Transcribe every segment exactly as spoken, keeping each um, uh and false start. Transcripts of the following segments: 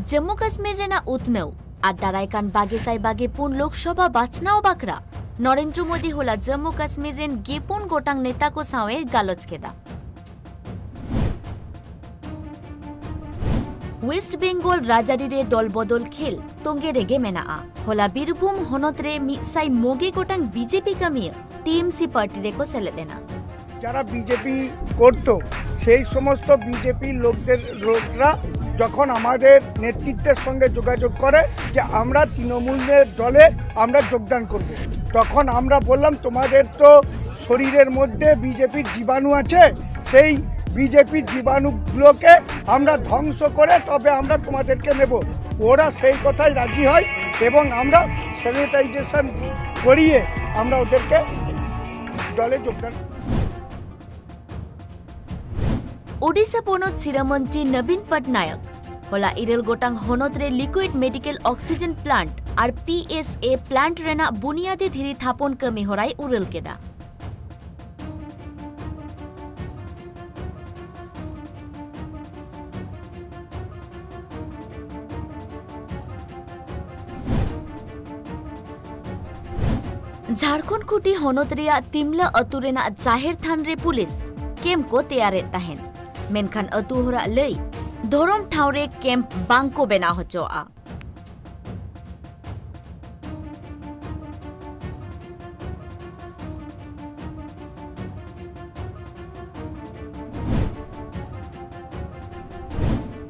ᱡᱟᱢᱢᱩ ᱠᱟᱥᱢᱤᱨ ᱨᱮᱱᱟᱜ ᱩᱛᱱᱟᱹᱣ ᱟᱨ ᱫᱟᱨᱟᱭ ᱠᱟᱱ ᱵᱟᱜᱮ ᱥᱟᱭ ᱵᱟᱜᱮ ᱯᱩᱱ ᱞᱳᱠᱥᱚᱵᱷᱟ ᱵᱟᱪᱷᱱᱟᱣ ᱵᱟᱠᱷᱨᱟ ᱱᱚᱨᱮᱱᱫᱨᱚ ᱢᱳᱫᱤ ᱦᱚᱞᱟ ᱡᱟᱢᱢᱩ ᱠᱟᱥᱢᱤᱨ ᱨᱮᱱ ᱜᱮᱯᱩᱱ ᱜᱚᱴᱟᱝ ᱱᱮᱛᱟ ᱠᱚ ᱥᱟᱶ ᱮ ᱜᱟᱞᱚᱪ ᱠᱮᱫᱟ᱾ ᱳᱭᱮᱥᱴ ᱵᱮᱝᱜᱚᱞ ᱨᱟᱡᱽᱟᱹᱨᱤ ᱨᱮ ᱫᱚᱞ ᱵᱚᱫᱚᱞ ᱠᱷᱮᱞ ᱛᱚᱸᱜᱮ ᱨᱮᱜᱮ ᱢᱮᱱᱟᱜᱼᱟ᱾ ᱦᱚᱞᱟ ᱵᱤᱨᱵᱷᱩᱢ ᱦᱚᱱᱚᱛ ᱨᱮ ᱢᱤᱫ ᱥᱟᱭ ᱢᱚᱬᱮ ᱜᱚᱴᱟᱝ ᱵᱤᱡᱮᱯᱤ ᱠᱟᱹᱢᱤᱭᱟᱹ ᱴᱤᱮᱢᱥᱤ ᱯᱟᱨᱴᱤ ᱨᱮᱠᱚ ᱥᱮᱞᱮᱫ ᱮᱱᱟ᱾ যারা বিজেপি করত, সেই সমস্ত বিজেপির লোকদের, লোকরা যখন আমাদের নেতৃত্বের সঙ্গে যোগাযোগ করে যে আমরা তৃণমূলের দলে আমরা যোগদান করব, তখন আমরা বললাম, তোমাদের তো শরীরের মধ্যে বিজেপির জীবাণু আছে, সেই বিজেপির জীবাণুগুলোকে আমরা ধ্বংস করে তবে আমরা তোমাদেরকে নেব। ওরা সেই কথায় রাজি হয় এবং আমরা স্যানিটাইজেশন করিয়ে আমরা ওদেরকে দলে যোগদান। ᱳᱰᱤᱥᱟ ᱯᱚᱱᱚᱛ ᱥᱤᱨᱟᱹ ᱢᱚᱱᱛᱨᱤ ᱱᱚᱵᱤᱱ ᱯᱚᱴᱱᱟᱭᱚᱠ ᱦᱚᱞᱟ ᱤᱨᱟᱹᱞ ᱜᱚᱴᱟᱝ ᱦᱚᱱᱚᱛ ᱨᱮ ᱞᱤᱠᱩᱭᱤᱰ ᱢᱮᱰᱤᱠᱮᱞ ᱚᱠᱥᱤᱡᱮᱱ ᱯᱞᱟᱱᱴ ᱟᱨ ᱯᱤᱮᱥᱮ ᱯᱞᱟᱱᱴ ᱨᱮᱱᱟᱜ ᱵᱩᱱᱤᱭᱟᱫᱤ ᱫᱷᱤᱨᱤ ᱛᱷᱟᱯᱚᱱ ᱠᱟᱹᱢᱤ ᱦᱚᱨᱟᱭ ᱩᱨᱟᱹᱞ ᱠᱮᱫᱟ᱾ ᱡᱷᱟᱲᱠᱷᱚᱸᱰ ᱠᱷᱩᱸᱴᱤ ᱦᱚᱱᱚᱛ ᱨᱮᱭᱟᱜ ᱛᱤᱢᱞᱟ ᱟᱹᱛᱩ ᱨᱮᱱᱟᱜ ᱡᱟᱦᱮᱨ ᱛᱷᱟᱱ ᱨᱮ ᱯᱩᱞᱤᱥ ᱠᱮᱢᱯ ᱠᱚ ᱛᱮᱭᱟᱨᱮᱫ ᱛᱟᱦᱮᱸᱱ, ᱢᱮᱱᱠᱷᱟᱱ ᱟᱹᱛᱩ ᱦᱚᱲᱟᱜ ᱞᱟᱹᱭ, ᱫᱷᱚᱨᱚᱢ ᱴᱷᱟᱶ ᱨᱮ ᱠᱮᱢᱯ ᱵᱟᱝ ᱠᱚ ᱵᱮᱱᱟᱣ ᱦᱚᱪᱚᱣᱟᱜᱼᱟ᱾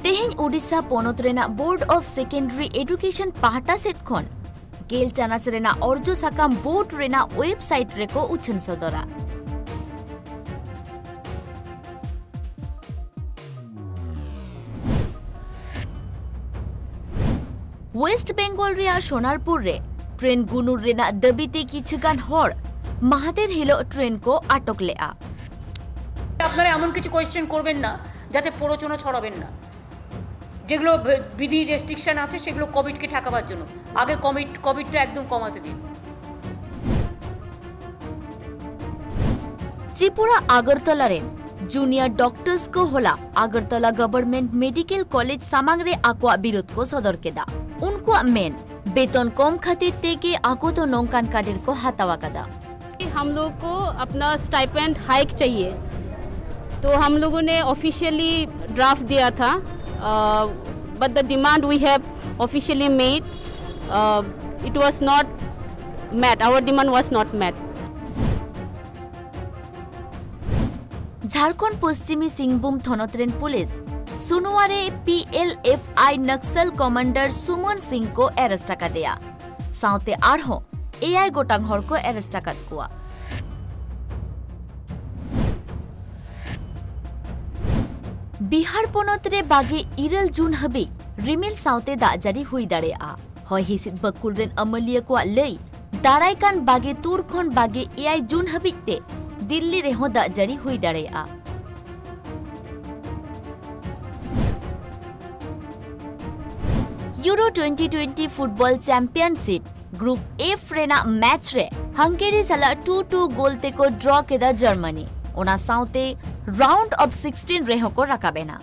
ᱛᱮᱦᱮᱧ ᱳᱰᱤᱥᱟ ᱯᱚᱱᱚᱛ ᱨᱮᱱᱟᱜ ᱵᱳᱨᱰ ᱚᱯᱷ ᱥᱮᱠᱮᱱᱰᱟᱨᱤ ᱮᱰᱩᱠᱮᱥᱚᱱ ᱯᱟᱦᱴᱟ ᱥᱮᱫ ᱠᱷᱚᱱ ᱜᱮᱞ ᱪᱟᱱᱟᱪ ᱨᱮᱱᱟᱜ ᱚᱨᱡᱚ ᱥᱟᱠᱟᱢ ᱵᱳᱨᱰ ᱨᱮᱱᱟᱜ ᱣᱮᱵᱥᱟᱭᱤᱴ ᱨᱮᱠᱚ ᱩᱪᱷᱟᱹᱱ ᱥᱚᱫᱚᱨᱟ᱾ ᱳᱭᱮᱥᱴ ᱵᱮᱝᱜᱚᱞ ᱨᱮᱭᱟᱜ ᱥᱳᱱᱟᱨᱯᱩᱨ ᱨᱮ ᱴᱨᱮᱱ ᱜᱩᱱᱩᱨ ᱨᱮᱱᱟᱜ ᱫᱟᱹᱵᱤ ᱛᱮ ᱠᱤᱪᱷᱩ ᱜᱟᱱ ᱦᱚᱲ ᱢᱟᱦᱫᱮᱨ ᱦᱤᱞᱚᱜ ᱴᱨᱮᱱ ᱠᱚ ᱟᱴᱚᱠ ᱞᱮᱫᱼᱟ᱾ আপনারা এমন কিছু কোয়েশ্চেন করবেন না যাতে প্ররোচনা ছড়াবেন না। যেগুলো বি- বিধি রেস্ট্রিকশন আছে সেগুলো কোভিডকে ঠেকাবার জন্য। আগে কোভিড কোভিডটা একদম কমাতে দিন। ᱛᱨᱤᱯᱩᱨᱟ ᱟᱜᱚᱨᱛᱚᱞᱟ ᱨᱮᱱ ᱡᱩᱱᱤᱭᱚᱨ ᱰᱚᱠᱴᱚᱨᱥ ᱠᱚ ᱦᱚᱞᱟ ᱟᱜᱚᱨᱛᱚᱞᱟ ᱜᱚᱵᱷᱚᱨᱱᱢᱮᱱᱴ ᱢᱮᱰᱤᱠᱮᱞ ᱠᱚᱞᱮᱡᱽ ᱥᱟᱢᱟᱝ ᱨᱮ ᱟᱠᱚᱣᱟᱜ ᱵᱤᱨᱳᱫ ᱠᱚ ᱥᱚᱫᱚᱨ ᱠᱮᱫᱟ᱾ ᱩᱱᱠᱩᱣᱟᱜ ᱢᱮᱱ, ᱵᱮᱛᱚᱱ ᱠᱚᱢ ᱠᱷᱟᱹᱛᱤᱨ ᱛᱮᱜᱮ ᱟᱠᱚ ᱫᱚ ᱱᱚᱝᱠᱟᱱ ᱠᱟᱰᱮᱨ ᱠᱚ ᱦᱟᱛᱟᱣ ᱟᱠᱟᱫᱟ᱾ हम लोग को अपना स्टाइपेंड हाइक चाहिए, तो हम लोगों ने ऑफिशियली ड्राफ्ट दिया था, but the demand we have officially made, it was not met, our demand was not met. Jharkhand ᱯᱚᱥᱪᱤᱢᱤ Singhbhum ᱛᱷᱚᱱᱚᱛ ᱨᱮᱱ ᱯᱩᱞᱤᱥ ᱥᱩᱱᱩᱣᱟ ᱨᱮ P L F I ᱱᱟᱠᱥᱟᱞ commander ᱥᱩᱢᱚᱱ ᱥᱤᱝ ᱠᱚ ᱮᱨᱮᱥᱴ ᱟᱠᱟᱫᱮᱭᱟ᱾ ᱥᱟᱶᱛᱮ ᱟᱨᱦᱚᱸ ᱮᱭᱟᱭ ᱜᱚᱴᱟᱝ ᱦᱚᱲ ᱠᱚ ᱮᱨᱮᱥᱴ ᱟᱠᱟᱫ ᱠᱚᱣᱟ᱾ ᱵᱤᱦᱟᱨ ᱯᱚᱱᱚᱛ ᱨᱮ ᱵᱟᱜᱮ ᱤᱨᱟᱹᱞ ᱡᱩᱱ ᱦᱟᱹᱵᱤᱡ ᱨᱤᱢᱤᱞ ᱥᱟᱶᱛᱮ ᱫᱟᱜ ᱡᱟᱹᱲᱤ ᱦᱩᱭ ᱫᱟᱲᱮᱭᱟᱜᱼᱟ᱾ ᱦᱚᱭ ᱦᱤᱸᱥᱤᱫ ᱵᱟᱹᱠᱩᱞ ᱨᱮᱱ ᱟᱹᱢᱟᱹᱞᱤᱭᱟᱹ ᱠᱚᱣᱟᱜ ᱞᱟᱹᱭ, ᱫᱟᱨᱟᱭ ᱠᱟᱱ ᱵᱟᱜᱮ ᱛᱩᱨ ᱠᱷᱚᱱ ᱵᱟᱜᱮ ᱮᱭᱟᱭ ᱡᱩᱱ ᱦᱟᱹᱵᱤᱡ ᱛᱮ ᱫᱤᱞᱞᱤ ᱨᱮᱦᱚᱸ ᱫᱟᱜ ᱡᱟᱹᱲᱤ ᱦᱩᱭ ᱫᱟᱲᱮᱭᱟᱜᱼᱟ᱾ Euro twenty twenty football championship group F ᱨᱮᱱᱟᱜ ᱢᱮᱪ ᱨᱮ ᱦᱟᱝᱜᱮᱨᱤ ᱥᱟᱞᱟᱜ ᱴᱩ ᱴᱩ ᱜᱳᱞ ᱛᱮᱠᱚ ᱰᱨᱚ ᱠᱮᱫᱟ ᱡᱟᱨᱢᱟᱱᱤ᱾ ᱚᱱᱟ ᱥᱟᱶᱛᱮ ᱨᱟᱣᱩᱱᱰ ᱚᱯᱷ ᱥᱤᱠᱥᱴᱤᱱ ᱨᱮᱦᱚᱸ ᱠᱚ ᱨᱟᱠᱟᱵ ᱮᱱᱟ᱾